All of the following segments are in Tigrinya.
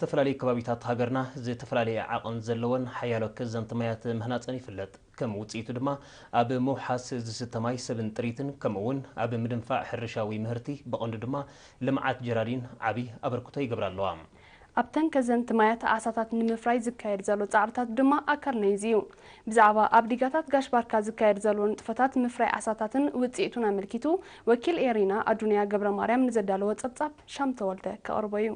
ዝተፈላለዩ ከባቢታት ሃገርና ዝተፈላለየ ዓቐን ዘለወን ሓያሎ ከዘንቲ ማያት ምህናፀን ይፍለጥ። ከም ውፅኢቱ ድማ ኣብ ምውሓስ ዝስተ ማይ፣ ሰብን ጥሪትን፣ ከምኡ እውን ኣብ ምድንፋዕ ሕርሻዊ ምህርቲ፣ ብቐንዱ ድማ ልምዓት ጀራዲን ዓብዪ ኣበርክቶ ይገብራ ኣለዋ። ኣብተን ከዘንቲ ማያት ዓሳታት ንምፍራይ ዝካየድ ዘሎ ፃዕርታት ድማ ኣካል ናይዚ እዩ። ብዛዕባ ኣብ ዲጋታት ጋሽ ባርካ ዝካየድ ዘሎ ንጥፈታት ምፍራይ ዓሳታትን ውፅኢቱን ኣመልኪቱ ወኪል ኤሪና ኣዱንያ ገብረ ማርያም ንዘዳለዎ ፀብፃብ ሻምተወልደ ከቕርቦ እዩ።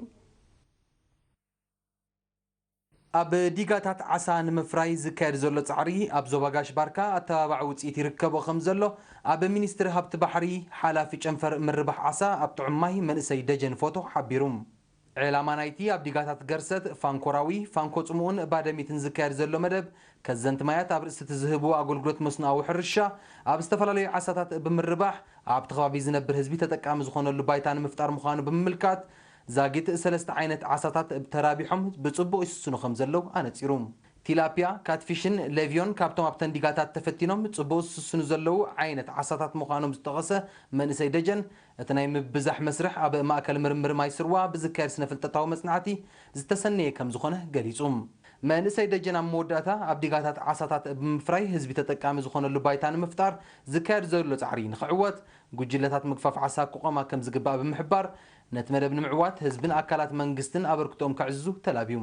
ኣብ ዲጋታት ዓሳ ንምፍራይ ዝካየድ ዘሎ ጻዕሪ ኣብ ዞባ ጋሽ ባርካ ኣተባባዒ ውጽኢት ይርከቦ ከም ዘሎ ኣብ ሚኒስትሪ ሃብቲ ባሕሪ ሓላፊ ጨንፈር ምርባሕ ዓሳ ኣብ ጥዑም ማይ መንእሰይ ደጀን ፎቶ ሓቢሩ። ዕላማ ናይቲ ኣብ ዲጋታት ገርሰት፣ ፋንኮራዊ፣ ፋንኮ ጽምኡን ባደሚትን ዝካየድ ዘሎ መደብ ከዘንቲ ማያት ኣብ ርእሲ እቲ ዝህብዎ ኣገልግሎት መስኖኣዊ ሕርሻ ኣብ ዝተፈላለዩ ዓሳታት ብምርባሕ ኣብቲ ከባቢ ዝነብር ህዝቢ ተጠቃሚ ዝኾነሉ ባይታ ንምፍጣር ምዃኑ ብምምልካት ዛጊት ሰለስተ ዓይነት ዓሳታት ተራቢሖም ብጽቡቕ ይስስኑ ከም ዘለዉ ኣነጺሩ። ቲላፒያ፣ ካትፊሽን ሌቪዮን ካብቶም ኣብተን ዲጋታት ተፈቲኖም ጽቡቕ ዝስስኑ ዘለዉ ዓይነት ዓሳታት ምዃኖም ዝጠቐሰ መንእሰይ ደጀን፣ እቲ ናይ ምብዛሕ መስርሕ ኣብ ማእከል ምርምር ማይ ስርዋ ብዝካየድ ስነ-ፍልጠታዊ መጽናዕቲ ዝተሰነየ ከም ዝኾነ ገሊጹ። መንእሰይ ደጀን ኣብ መወዳእታ ኣብ ዲጋታት ዓሳታት ብምፍራይ ህዝቢ ተጠቃሚ ዝኾነሉ ባይታ ንምፍጣር ዝካየድ ዘሎ ጻዕሪ ንኽዕወት ጉጅለታት ምግፋፍ ዓሳ ክቖማ ከም ዝግባእ ብምሕባር፣ ነቲ መደብ ንምዕዋት ህዝብን ኣካላት መንግስትን ኣበርክቶኦም ከዕዝዙ ተላብዩ።